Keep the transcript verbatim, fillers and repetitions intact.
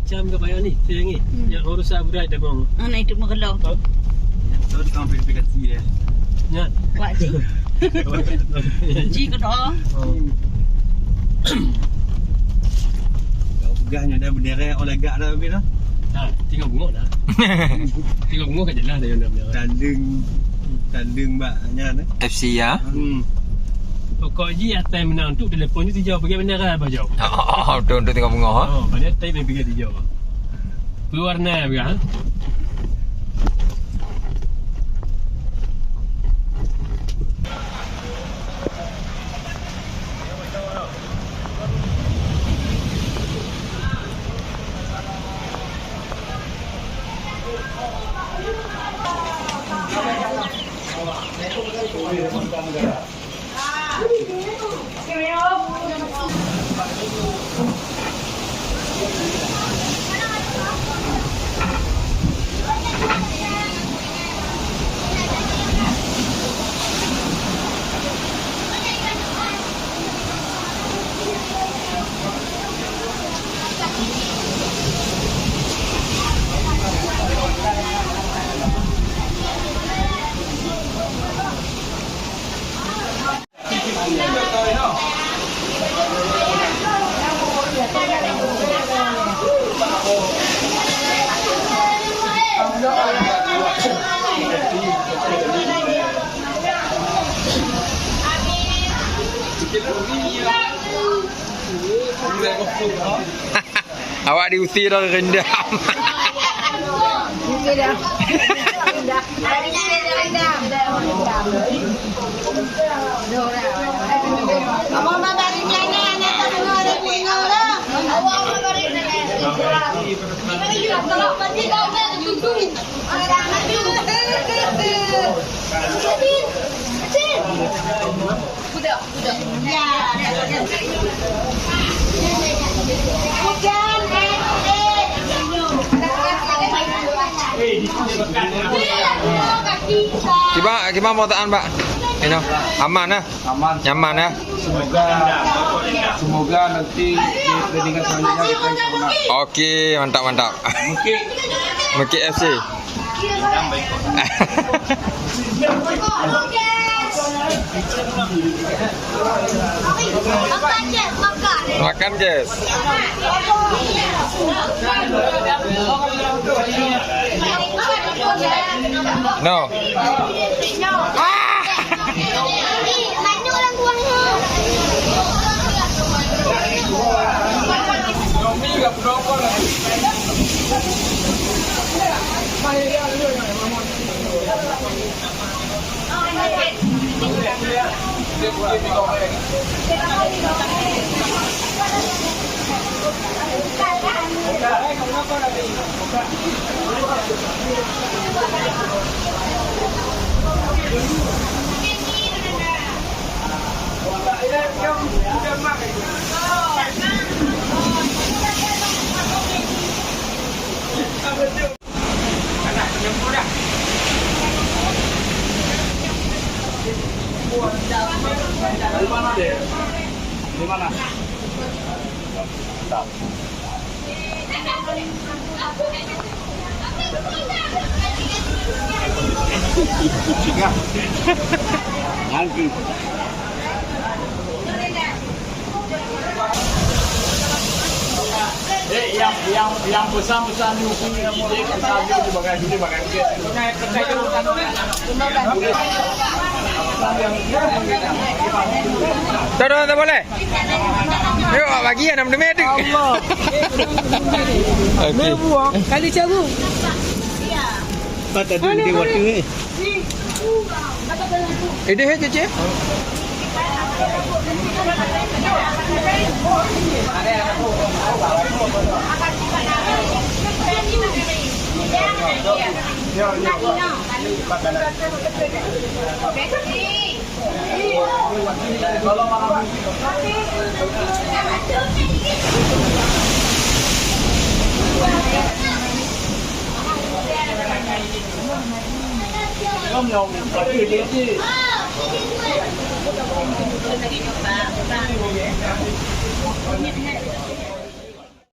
Macam ka payah ni, saya ni. Hmm. Yang urus berat dah, bang. Ah, nak hidup menggelok. Oh. Yang tahu tukang verifikasi dia. Ya. Wak Ji. Ji ke doa? Oh. Kau pegang nyo dah bendera, oh, lagak dah habis dah. Ha, tinggal bungok dah. Tinggal bungok kan jelas dah yang nak bendera. Tanding, tanding bak nya dah. F C ya. Hmm. Pokok Ji, atai menang tu, telepon tu tijau, pakai bendera apa jau? Oh, tu, tu tinggal bungok, ha? Oh, banyak tai main piga tijau. Keluar nai, ha? Awak diusir dari rendam. Usir dah. Dah. Dari rendam. Dah. Dah. Dah. Gimana, gimana perasaan, Pak? Ino, aman, ah? Aman. Nyaman, ah? Semoga, semoga nanti di pertandingan selanjutnya kita bisa menang. Oke, mantap, mantap. Mungkin Mekik F C. Makan, guys. No. Ah! Dari mana dia? Dari mana? Mantap. Tiga. Nanti. Eh, yang, yang, yang pesan-pesan di hukum ini, dia pesan dia di bagasi, di bagasi. Taruh, tak boleh. Yuk, bagi yang enam tu. Allah. Okey. Kali cabu. Patah tu dia waktu ni. Eh, dia cece.